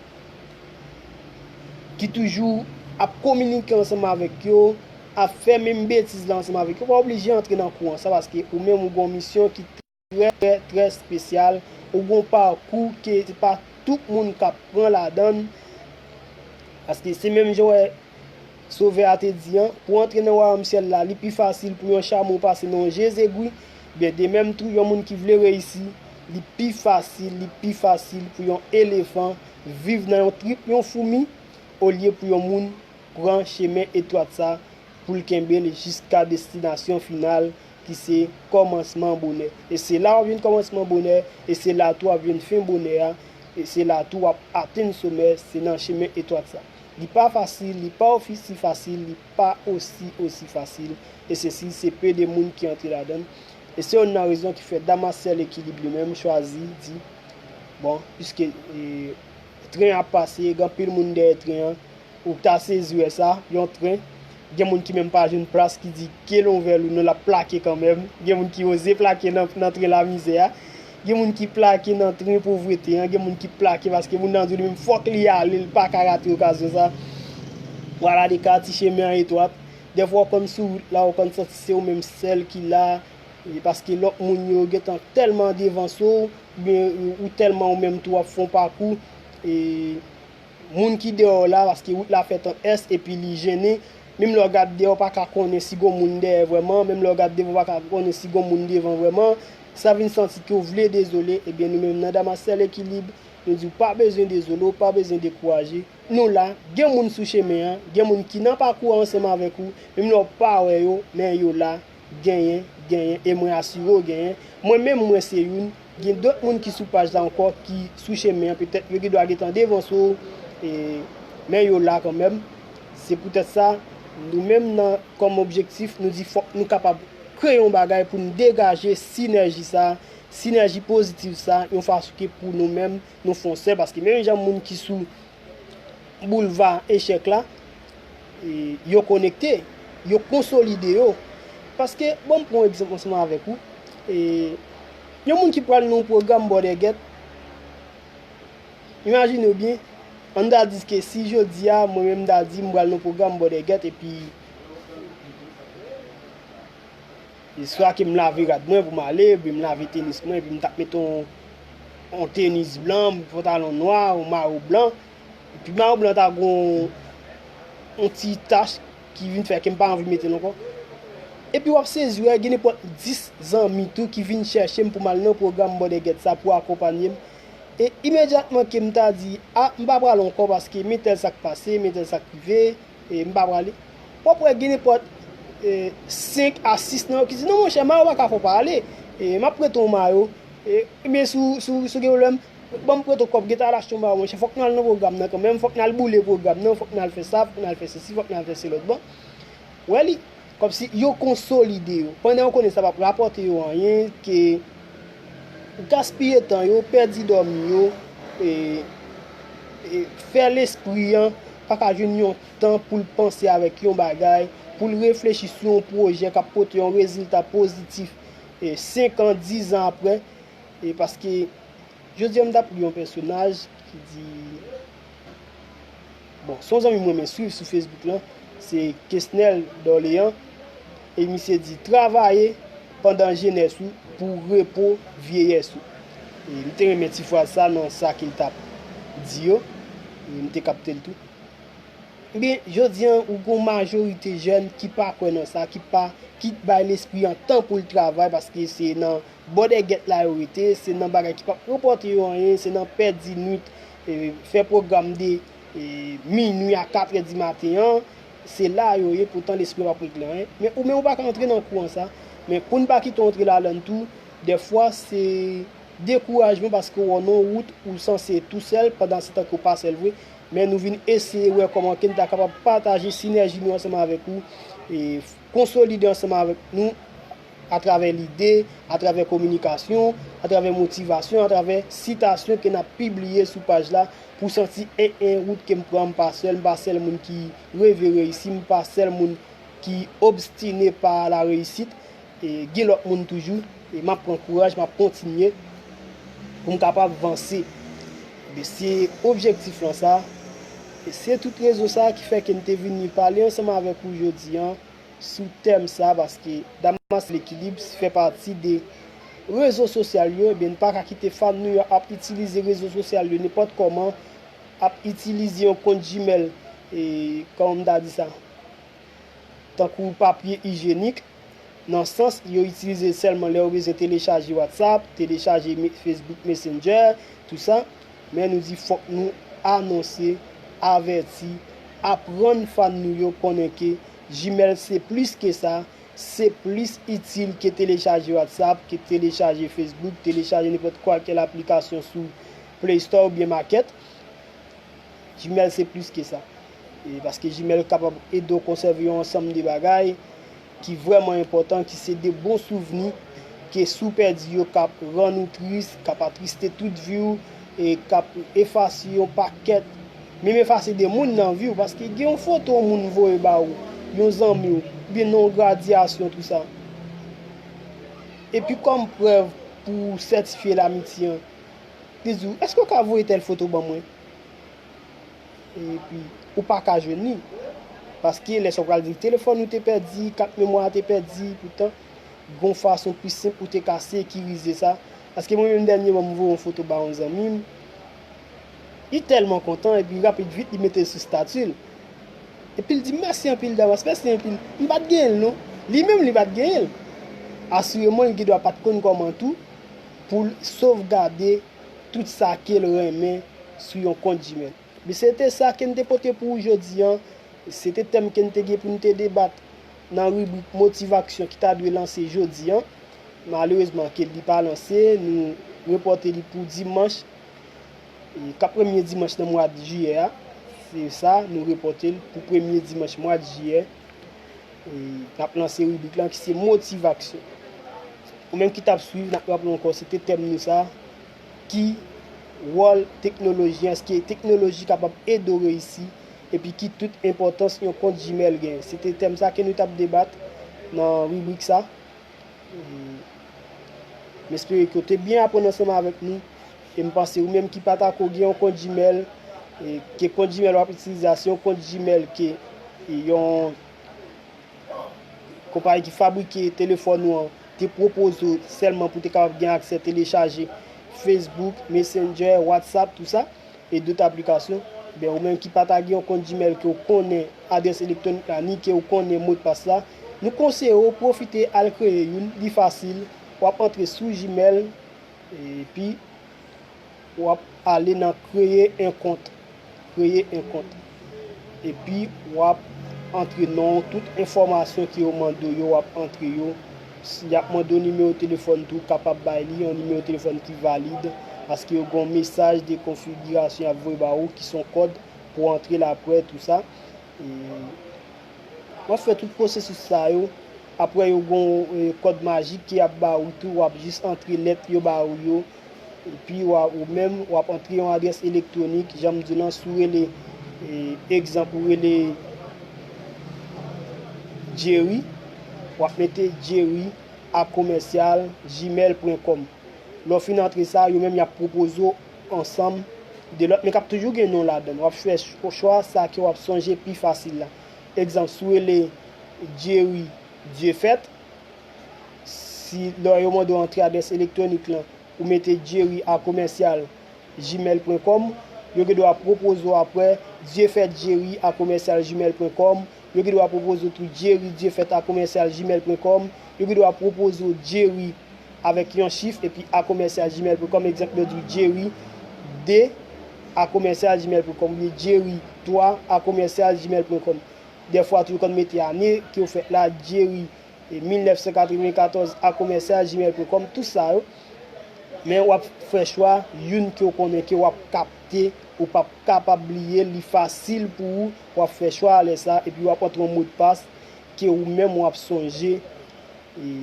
ki toujou ap kominike ansanm avèk yo, ap fè menm betiz la ansanm avèk yo. Ou pa oblije antre nan kouran sa, paske ou menm ou gen yon misyon ki trè, trè, trè espesyal. Ou gen yon pakou ke se pa tout moun k ap pran ladan l. Paske se menm jan w wè Sovè a te di an, pou antre nan wayòm syèl la, li pi fasil pou yon chamo pase nan yon je zegwi. Byen, de menm tou, yon moun ki vle reyisi, li pi fasil, li pi fasil pou yon elefan viv nan yon trip yon foumi, olye pou yon moun pran chemen etwat sa pou l kenbe l jiska destinasyon final ki se kòmansman bonè. E se la w ap jwenn kòmansman bonè, e se la tou w ap jwenn fen bonè a, e se la tou w ap atenn somè, se nan chemen etwat sa. Li pa fasil, li pa osi fasil, li pa osi, osi fasil. E sesi, se pe de moun ki antre ladan l. E se youn nan rezon ki fè Damas Sèl Ekilib li menm chwazi di, bon, piske, e, tren ap pase, gen anpil moun dèyè tren an, ou ta sezi wè sa, yon tren, gen moun ki menm pa jwenn plas, ki di ke l ouvè l ou non, l ap plake kanmenm. Gen moun ki oze plake nan, nan tren lamizè a. Gen moun ki plake nan tren povrete an. Gen moun ki plake paske moun nan di li menm fòk li ale, li pa ka rate okazyon sa. Pwala de ka, ti chemen an etwat. Dèfwa w konn sou wout la, ou konn santi se ou menm sèl ki la. E paske lòt moun yo gentan tèlman devanse w, oubyen ou tèlman ou menm tou w ap fè yon pakou. E Moun ki deyò la, paske wout la fèt an S epi li jennen. Menm lè w gad deyò, w pa ka konnen si gon moun dèyè vrèman. Menm lè w gad devan, w pa ka konnen si gon moun devan vrèman. Sa vin santi ke w vle dezole, ebyen nou menm nan Damas Sèl Ekilib, nou di w pa bezwen dezole, w pa bezwen dekouraje. Nou la, gen moun sou chemen an, gen moun ki nan pakou a ansanm avèk ou, menm lè w pa wè yo, men yo la. Genyen, genyen, e mwen asire w genyen. Mwen menm, mwen se youn. Gen dòt moun ki sou paj la ankò ki sou chemen an, petèt yo gen dwa gentan devanse w, e, men yo la kanmenm. Se poutèt sa, nou menm nan, kòm objektif, nou di fòk nou kapab kreye yon bagay pou n degaje sinèji sa, sinèji pozitiv sa, yon fason ke pou nou menm, nou fè yon sèl, paske menm jan moun ki sou boulva echèk la, e, yo konekte, yo konsolide yo. Paske, bon, m pran yon egzanp ansanm avèk ou. E, yon moun ki pral nan yon pwogram bòdègèt, imajine w byen, ann ta di ke si jodi a, mwen menm m ta di m pral nan yon pwogram bòdègèt, epi E swa ke m lave rad mwen pou m ale, oubyen m lave tenis mwen, epi m t ap mete yon, yon tenis blan, yon pantalon nwa, yon mayo blan. Epi mayo blan ta gen yon, yon ti tach ki vin fè ke m pa anvi mete l ankò. Epi w ap sezi wè, gen nenpòt dis zanmi tou ki vin chèche m pou m al nan pwogram bòdègèt sa pou akonpanye m. E imedyatman ke m ta di, a, m pa pral ankò paske men tèl sa k pase, men tèl sa k rive, e m pa prale. W ap wè gen nenpòt, e, senk a sis nan yo ki di, "Non, monchè, mayo pa ka fè w pa ale. E, m ap prete w yon mayo. E, ebyen, si w, si w, si w gen pwoblèm, ban m prete w kòb, gentan al achte yon mayo, monchè. Fòk n al nan pwogram nan kanmenm, fòk n al boule pwogram nan, fòk n al fè sa, fòk n al fè sesi, fòk n al fè se lòt." Bon. Wè li, kòmsi yo konsolide yo. Pandan yo konnen sa p ap rapòte yo anyen, ke gaspiye tan yo, pèdi dòmi yo, e, e fè lespri an pa ka jwenn yon tan pou l panse avèk yon bagay, pou l reflechi sou yon pwojè k ap pote yon rezilta pozitif, e, senk an, diz an apre. E paske jodi a m t ap li yon pèsonaj ki di, bon, se yon zanmi mwen mwen swiv sou Facebook lan, se Kesnel Dorlean, e misye di, travaye pandan jenès ou pou repo vyeyès ou. E m te renmen ti fraz sa nan sa ke l t ap di yo, e m te kapte l tou. Ebyen, jodi a, ou gon majorite jèn ki pa kwè nan sa, ki pa, ki bay lespri an tan pou l travay, paske se nan bòdègèt la yo rete, se nan bagay ki p ap rapòte yo anyen, se nan pèdi nwit, e, fè pwogram de, e, minwi a katrè di maten an, se la yo ye, poutan lespri yo p ap regle anyen. Men ou menm ou pa ka antre nan kouran sa, men pou n pa kite w antre ladan l tou, dèfwa se dekourajman paske w nan yon wout ou sanse tousèl pandan se tan ke w pa sèl vre, men nou vin eseye wè kòman ke n ta kapab pataje sinèji nou ansanm avèk ou, e konsolide ansanm avèk nou atravè lide, atravè kominikasyon, atravè motivasyon, atravè sitasyon ke n ap pibliye sou paj la pou santi en en wout ke m pran, m pa sèl, m pa sèl moun ki reve reyisi, m pa sèl moun ki obstine pa la réussite. E gen lòt moun toujou, e m ap pran kouraj, m ap kontinye pou m kapab vanse. Men se objektif lan sa, e se tout rezon sa ki fè ke m te vini pale ansanm avèk ou jodi a sou tèm sa, paske Damas Lekilib fè pati de rezo sosyal yo, ebyen n pa ka kite fan nou yo ap itilize rezo sosyal yo nenpòt kòman, ap itilize yon kont Gmail, e kòman m ta di sa? Tankou papye ijyenik, nan sans yo itilize l sèlman lè yo bezwen telechaje WhatsApp, telechaje me- Facebook Messenger, tou sa. Men nou di fòk nou anonse, avèti, aprann fan nou yo konnen ke Gmail se plis ke sa, se plis itil ke telechaje WhatsApp, ke telechaje Facebook, telechaje nenpòt kalkèl aplikasyon sou Play Store oubyen Market. Gmail se plis ke sa. E paske Gmail kapab ede w konsève yon ansanm de bagay ki vrèman enpòtan, ki se de bon souvni, ke si w pèdi yo, k ap rann ou tris, k ap atriste tout vi w, e k ap efase yon pakèt, menm efase de moun nan vi w, paske gen yon foto yon moun voye ba ou, yon zanmi w, oubyen nan yon gradyasyon, tou sa. Epi kòm prèv pou sètifye lamitye an, li di w, èske w ka voye tèl foto ban mwen? Epi, ou pa ka jwenn li. Paske lè sa w pral di telefòn ou te pèdi, kat memwa a te pèdi, poutan, gon fason pi senp ou te ka sekirize sa. Paske mwen menm dènyèman m voye yon foto ba yon zanmi m, li tèlman kontan, epi rapid vit li mete l sou stati l. Epi l di m, mèsi anpil Damas, mèsi anpil. M pa t genyen l non. Li menm li pa t genyen l. Asireman li gendwa pa t konn kòman tou pou l sovgade tout sa ke l renmen sou yon kont Gmail. Men se te sa ke n te pote pou ou jodi a. Se te tèm ke n te gen pou n te debat nan ribrik motivaksyon ki ta dwe lanse jodi a. Malerezman ke li pa lanse, nou repòte li pou dimanch, e, k ap premye dimanch nan mwa jiyè a. Se sa, nou repòte l pou premye dimanch mwa jiyè. E, n ap lanse ribrik lan ki se motivaksyon. Ou menm ki t ap swiv, n ap raple ankò, se te tèm nou sa, ki wòl teknoloji, èske teknoloji kapab ede w reyisi, epi ki tout enpòtans yon kont Gmail gen. Se te tèm sa ke nou t ap debat nan ribrik sa. E, m espere ke w te byen aprann ansanm avèk nou. E m panse ou menm ki pa ta ko gen yon kont Gmail, e, ke kont Gmail w ap itilize a, se yon kont Gmail ke, e, yon konpayi ki fabrike telefòn ou an te pwopoze w sèlman pou w te kapab gen aksè telechaje Facebook, Messenger, WhatsApp, tou sa, e dòt aplikasyon, ben, ou menm ki pa ta gen yon kont Gmail ke w konnen adrès elektwonik la, ni ke w konnen modpas la, nou konseye w pwofite al kreye youn, li fasil, w ap antre sou Gmail, epi w ap ale nan kreye en kont, kreye en kont. Epi w ap antre non w, tout enfòmasyon ke yo mande w yo, w ap antre yo. Si y ap mande w nimewo telefòn tou, w kapab bay li, yon nimewo telefòn ki valid, paske yo gen yon mesaj de konfigirasyon y ap voye ba ou, ki se yon kòd pou antre l aprè, tou sa. E W ap fè tout pwosesis sa yo. Apre, yo gen yon, e, kòd majik ke y ap ba ou tou. W ap jis antre lèt yo ba ou yo. Epi, w a, ou menm, w ap antre yon adrès elektwonik. Jan m di w lan, si w rele, e, egzanp, ou rele Jerry, w ap mete Jerry a commercial gmail point com. Lè w fin antre sa, yo menm y ap pwopoze w ansanm de lòt, men k ap toujou gen non ladan l. W ap fè ch-, chwa sa ke w ap sonje pi fasil la. Egzanp, si w rele Jerry Dieufaite, si lè yo mande w antre adrès elektwonik lan, ou mete Jerry a commercial gmail point com, yo gen dwa pwopoze w apre Dieufaite Jerry a commercial gmail point com, yo gen dwa pwopoze w tou Jerry Dieufaite a commercial gmail point com, yo gen dwa pwopoze w Jerry avèk yon chif epi a commercial gmail point com, egzanp, yo di w Jerry de a commercial gmail point com oubyen Jerry twa a commercial gmail point com. Dèfwa tou, yo konn mete ane ke w fèt la, Jerry e mil nèf san katrevenkatòz a commercial gmail point com, tout sa yo. Men w ap fè chwa youn ke w konnen ke w ap kapte, ou p ap kapab bliye l, li fasil pou ou, w ap fè chwa a lè sa, epi w ap antre yon modpas ke ou menm w ap sonje, e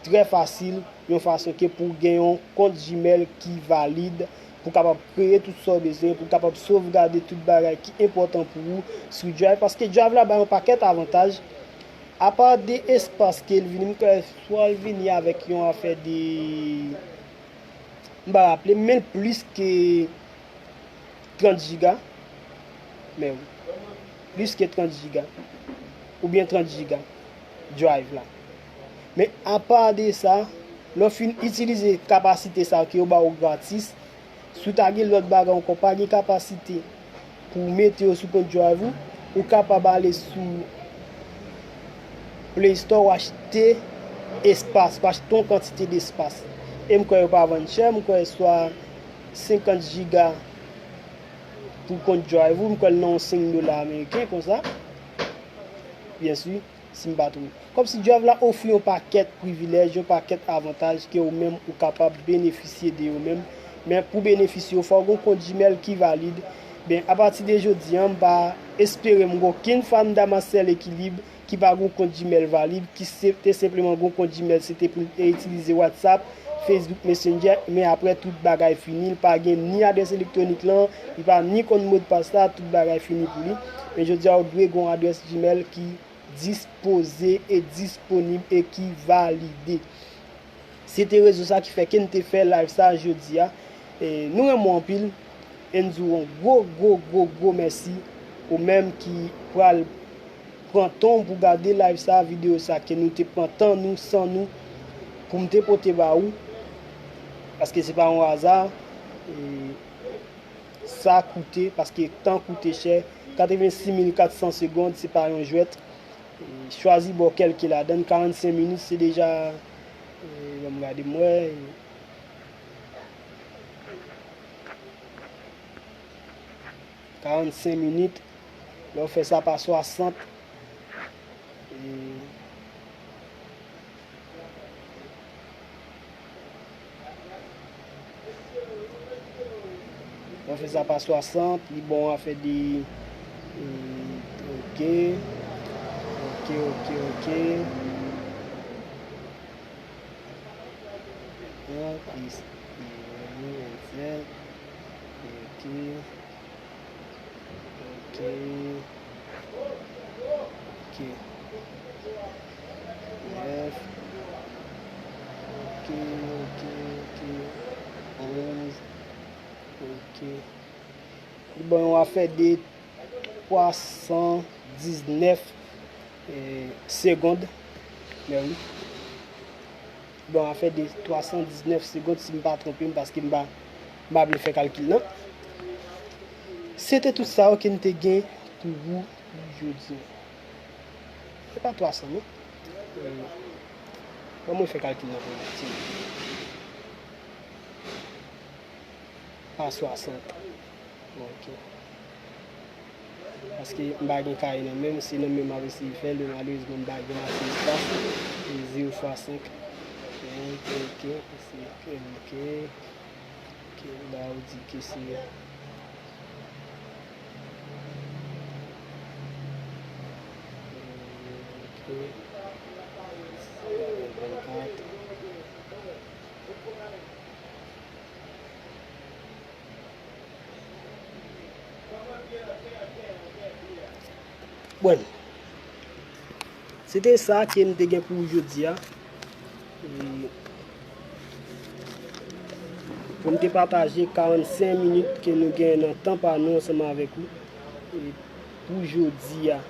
trè fasil, yon fason ke pou w gen yon kont Gmail ki valid, pou w kapab kreye tout sa w bezwen, pou w kapab sovgade tout bagay ki enpòtan pou ou sou Drive, paske Drive la bay yon pakèt avantaj. Apa de espas ke l vini, m kwè swa l vini avèk yon afè de, m pa raple, men l plis ke trant jiga. Men wi, plis ke trant jiga. Oubyen trant jiga Drive la. Men apa de sa, lè w fin itilize kapasite sa yo ke yo ba w gratis, si w ta gen lòt bagay ankò, pa gen kapasite pou w mete yo sou kont Drive ou, ou kapab ale sou Play Store, w achte espas, w achte yon kantite de espas. E m kwè yo pa vann chè, m kwè swa senkant jiga pou kont Drive ou, m kwè l nan yon senk dola ameriken konsa. Byen si, si m pa twonpe. Kòmsi Drive la ofri yon pakèt privilèj, yon pakèt avantaj ke ou menm ou kapab benefisye de yo menm. Men pou benefisye yo, fò w gen yon kont Gmail ki valid. Ben, apati de jodi a, m pa espere m gen okenn fanm Damas Sèl Ekilib ki pa gen yon kont Gmail valid, ki se, te senpleman gen yon kont Gmail, se te pou l te itilize WhatsApp, Facebook Messenger, men apre tout bagay fini, li pa gen ni adrès elektwonik lan, li pa ni konn modpas la, tout bagay fini pou li. Men jodi a, ou dwe gen yon adrès Gmail ki dispoze e disponib e ki valide. Se te rezon sa ki fè ke n te fè live sa jodi a. E nou renmen w anpil. E n di w yon gwo, gwo, gwo, gwo mèsi. Ou menm ki pral pran tan w pou gade live sa, videyo sa, ke nou te pran tan nou, san nou, pou m te pote ba ou. Paske se pa yon aza. E sa koute, paske tan koute chè. Katrevensis mil katsan segond, se pa yon jwèt. E chwazi bò kèlke ladan l, karannsenk minit, se deja, e, ban m gade m wè, e, karannsenk minit, lè w fè sa pa swasant, e, Mwen fè sa pa swasant, li bon afè de, e, ok, ok, ok, ok. Trant, e, e, vennsenk, ok. Ok. Ok. Nèf. Ok, ok, ok. Onz. Ok. Li ban yon afè de twa san diznèf, eh, segond. Men wi. Bon, afè de twa san diznèf segond, si m pa twonpe m, paske m pa, m pa vle fè kalkil lan. Se te tout sa yo ke n te gen pou ou jodi a. Se pa twa san, non. Eh, ban mwen fè kalkil lan pou nou. Pa swasant. Ok. Paske m pa gen kaye nan men m, se nan men m ap eseye fè l, men malerezman m pa gen ase espas. E zewo fwa senk. Ok, ok, ok, ok. Ok, m ba ou di ke se, e, Bon, se te sa ke m te gen pou jodi a. E pou m te pataje karannsenk minit ke nou gen nan tan pa nou ansanm avèk ou. E pou jodi a,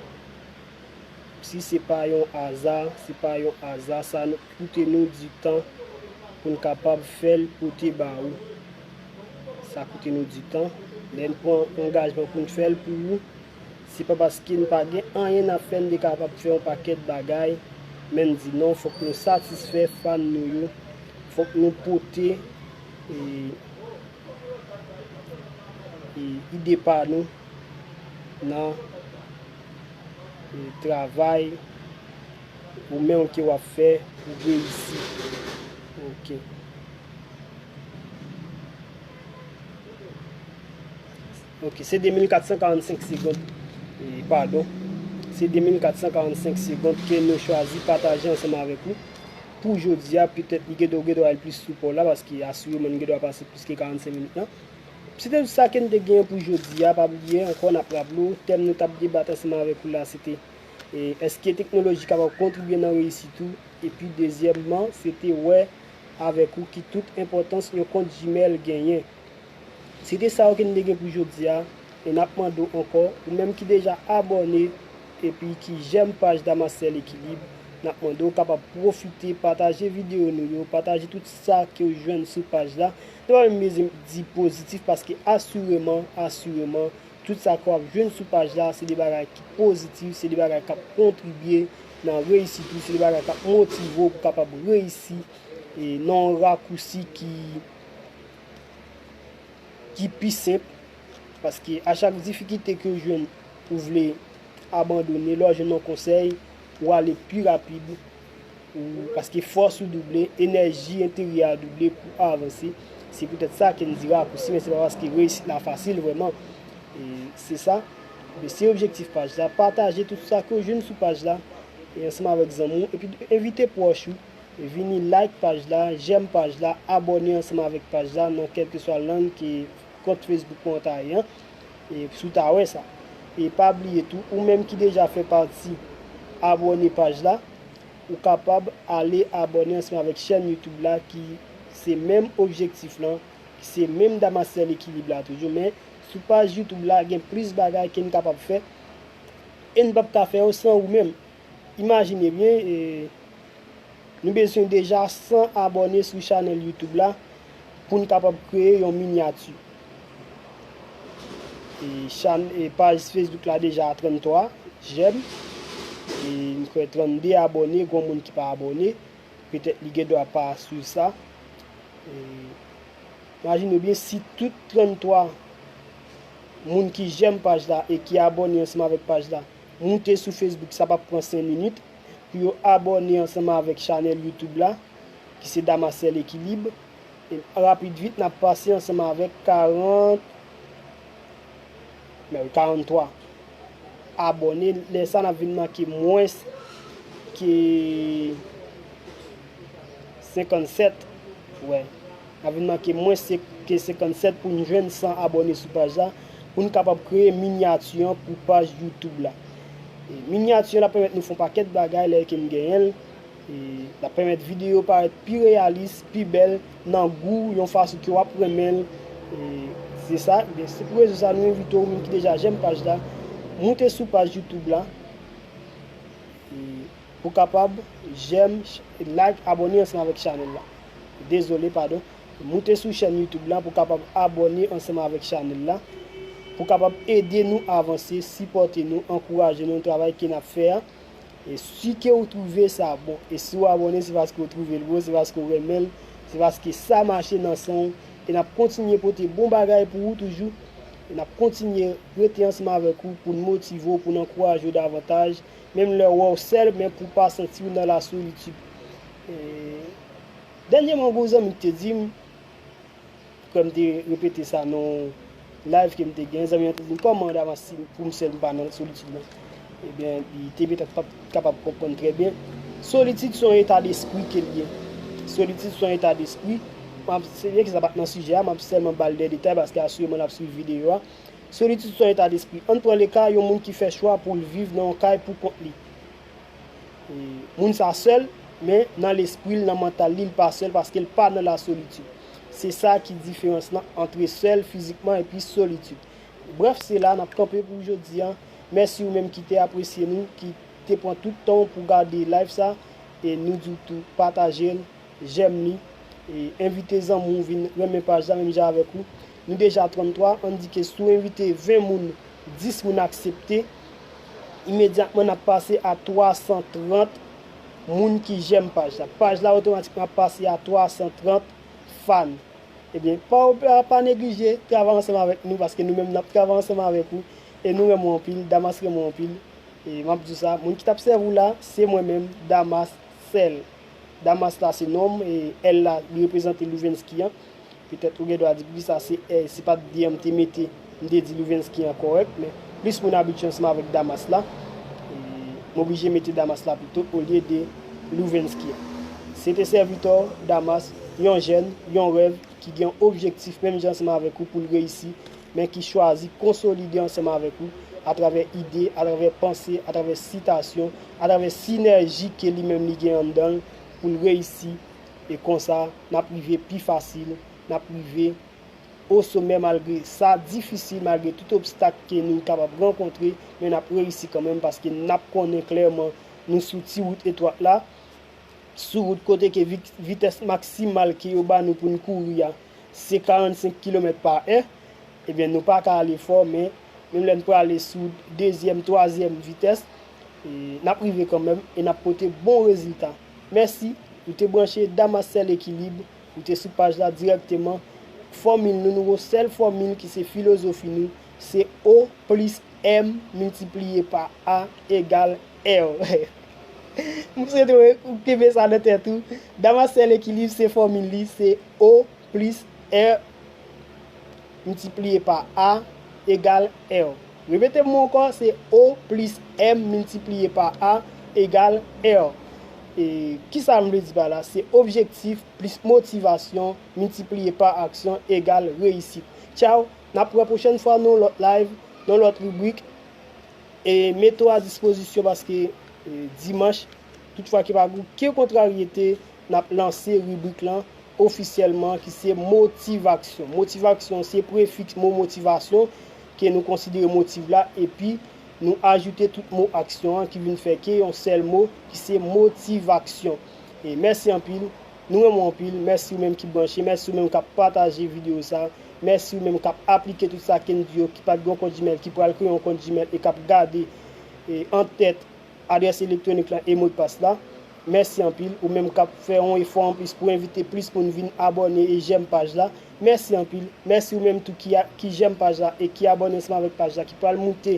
si se pa yon aza, se pa yon aza, sa nou, koute nou di tan pou n kapab fè l pote ba ou. Sa koute nou di tan. Lè n pran angajman pou n fè l pou ou, se pa paske n pa gen anyen n ap fè, n te kapab fè yon pakèt bagay, men n di non, fòk nou satisfè fan nou yo, fòk nou pote, e, e, ide pa nou nan, e, travay ou menm ke w ap fè pou reyisi. Ok. Ok, se de mil kat san karannsenk segonn. E, padon. Se de mil kat san karannsenk segonn ke nou chwazi pataje ansanm avèk ou. Pou jodi a, petèt li gen dwa, gen dwa al plis sou pa w la, paske asireman nou gen dwa pase plis ke karannsenk minit lan. Se te sa ke n te genyen pou jodi a. Pa bliye ankò, n ap raple w, tèm nou t ap debat ansanm avèk ou la, se te, e, èske teknoloji kapab kontribye nan reyisit ou? Epi dezyèmman, se te wè avèk ou ki tout enpòtans yon kont Gmail genyen. Se te sa yo ke n te gen pou jodi a, e n ap mande w ankò, ou menm ki deja abòne epi ki jèm paj Damascèl Ekilib, n ap mande w kapab pwofite pataje videyo nou yo, pataje tout sa ke w jwenn sou paj la. Nou pa menm bezwen di pozitif paske asireman, asireman, tout sa ke w ap jwenn sou paj la, se de bagay ki pozitif, se de bagay k ap kontribye nan reyisit ou, se de bagay k ap motive w pou w kapab reyisi, e, nan yon rakousi ki, ki pi senp, paske a chak difikilte ke w jwenn, ou vle abandone, lè w jwenn yon konsèy, ou ale pi rapid, ou, paske fòs ou double, enèji enteryè a double pou avanse. Se poutèt sa ke n di rakousi, men se pa paske reyisit la fasil vrèman. E se sa. Men se objektif paj la. Pataje tout sa ke w jwenn sou paj la. E ansanm avèk zanmi w. Epi envite pwòch ou. E vini like paj la, jèm paj la, abòne ansanm avèk paj la nan kèlkeswa lang ke kont Facebook mwen ta ye an. E si w ta wè sa. E pa bliye tou, ou menm ki deja fè pati abòne paj la, ou kapab ale abòne ansanm avèk chèn YouTube la ki se menm objektif lan, ki se menm Damascèl Ekilib la toujou, men sou paj YouTube la gen plis bagay ke n kapab fè e n p ap ka fè yo san ou menm. Imajine byen, e, nou bezwen deja san abòne sou chanèl YouTube la pou n kapab kreye yon minyati. E chan-, e paj Facebook la deja a tranntwa jèm. E m kwè trannde abòne, gen moun ki pa abòne. Petèt li gen dwa pa swiv sa. E, imajine w byen si tout tranntwa moun ki jèm paj la e ki abòne ansanm avèk paj la moute sou Facebook, sa p ap pran senk minit pou yo abòne ansanm avèk chanèl YouTube la, ki se Damascèl Ekilib. E rapid vit, n ap pase ansanm avèk karant, men wi, karanntwa abòne. Lè sa, n ap vin manke mwens ke senkannsèt. Wè. N ap vin manke mwens se-, ke senkannsèt pou n jwenn san abòne sou paj la, pou n kapab kreye minyati an pou paj YouTube la. E minyati an ap pèmèt nou fè yon pakèt bagay lè ke m genyen l. E l ap pèmèt videyo parèt pi reyalis, pi bèl, nan gou, yon fason ke w ap renmen l. E se sa, ebyen, se pou rezon sa, nou envite w, ou menm ki deja jèm paj la, moute sou paj YouTube la. E pou kapab jèm, like, abòne ansanm avèk chanèl la. Dezole, padon. Moute sou chèn YouTube la pou kapab abòne ansanm avèk chanèl la. Pou kapab ede nou avanse, sipòte nou, ankouraje nou nan travay ke n ap fè a. E si ke ou twouve sa bon, e si ou abòne, se paske ou twouve l bon, se paske ou renmen l, se paske sa mache nan san w. E n ap kontinye pote bon bagay pou ou toujou. E n ap kontinye rete ansanm avèk ou pou n motive w, pou n ankouraje w davantaj. Menm lè w wè w sèl, men pou w pa santi w nan lasolitid. E, dènyèman, gen yon zanmi ki te di m, kwè m te repete sa nan yon live ke m te gen, zanmi an te di m, "Kòman Damas, si pou m sèl, m pa nan solitid nan?" Ebyen, li te petèt p ap kapab konprann trè byen. Solitid se yon eta despri ke l ye. Solitid se yon eta despri. M ap, se byen ke sa pa t nan sijè a, m ap sèlman ba l de detay paske asireman l ap swiv videyo a. Solitid se yon eta despri. Ann pran le ka yon moun ki fè chwa pou l viv nan yon kay pou kont li. E, moun sa sèl, men nan lespri l, nan mantal li, l pa sèl paske l pa nan lasolitid. Se sa ki diferans lan antre sèl fizikman epi solitid. Brèf, se la n ap kanpe pou jodi a. Mèsi ou menm ki te apresye nou, ki te pran tout tan w pou gade live sa. E nou di w tou pataje l, jèm li, e envite zanmi w vin renmen paj la menm jan avèk ou. Nou deja tranntwa, ann di ke si w envite ven moun, dis moun aksepte, imedyatman n ap pase a twa san trant moun ki jèm paj la. Paj la otomatikman ap pase a twa san trant fan. Ebyen, pa, pa, pa neglije travay ansanm avèk nou, paske nou menm n ap travay ansanm avèk ou. E nou renmen w anpil, Damas renmen w anpil. E m ap di w sa, moun ki t ap sèvi w la, se mwen menm, Damas sèl. Damas la se non m, e L la, li reprezante Louvensky an. Petèt ou gen dwa di, poukisa se, e, se pa t de an m te mete, m te di Louvensky an kòrèk, men plis moun abitye ansanm avèk Damas la. E, m oblije mete Damas la pito olye de Louvensky an. Se te sèvitè w, Damas, yon jèn, yon rèv, ki gen yon objektif menm jan ansanm avèk ou pou l reyisi, men ki chwazi konsolide ansanm avèk ou atravè ide, atravè panse, atravè sitasyon, atravè sinèji ke li menm li gen anndan l pou l reyisi. E konsa, n ap rive pi fasil, n ap rive o somè malgre sa difisil, malgre tout obstak ke nou kapab rankontre, men n ap reyisi kanmenm paske n ap konnen klèman nou sou ti wout etwat la, sou wout kote ke vit-, vitès maksimal ke yo ba nou pou n kouri a, se karannsenk kilomèt pa è, ebyen, nou pa ka ale fò, men menm lè n prale sou dezyèm, twazyèm vitès, e, n ap rive kanmenm e n ap pote bon rezilta. Mèsi, ou te branche Damas Sèl Ekilib, ou te sou paj la dirèkteman. Fòmil nou, nou gon sèl fòmil ki se filozofi nou, se O plis M miltipliye pa A egal R. M swete w kenbe sa nan tèt ou. Damas Sèl Ekilib se fòmil li, se O plis R miltipliye pa A egal R. Repete pou mwen ankò, se O plis M miltipliye pa A egal R. E kisa m vle di pa la? Se objektif plis motivasyon miltipliye pa aksyon egal reyisit. Tchaw, n ap wè pwochèn fwa nan yon lòt live, nan yon lòt ribrik. E mete w a dispozisyon paske, e, dimanch, tout fwa ke pa gen okenn kontraryete, n ap lanse ribrik lan ofisyèlman ki se motivaksyon. Motivaksyon se prefiks mo motivasyon ke nou konsidere motiv la, epi nou ajoute tout mo aksyon an ki vin fè ke yon sèl mo ki se motivaksyon. E mèsi anpil, nou renmen w anpil, mèsi ou menm ki branche, mèsi ou menm k ap pataje videyo sa, mèsi ou menm k ap aplike tout sa ke n di yo, ki pa t gen yon kont Gmail, ki pral kreye yon kont Gmail e k ap gade, e, an tèt adrès elektwonik lan e modpas la. Mèsi anpil, ou menm k ap fè yon efò anplis pou envite plis moun vin abòne e jèm paj la. Mèsi anpil. Mèsi ou menm tou ki a, ki jèm paj la e ki abòne ansanm avèk paj la, ki pral moute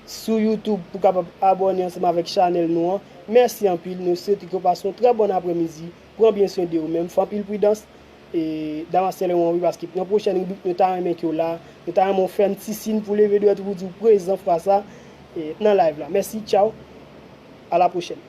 sou YouTube pou kapab abòne ansanm avèk chanèl nou an. Mèsi anpil. Nou swete ke w pase yon trè bòn aprèmidi. Pran byen swen de ou menm. Fè anpil pridans. E Damas Sèl renmen w wi, paske nan pwochèn ribrik nou ta renmen ke w la. Nou ta renmen w fè yon ti siy pou leve dwèt ou pou di w prezan fwa sa, e, nan live la. Mèsi, tchaw. A la pwochèn.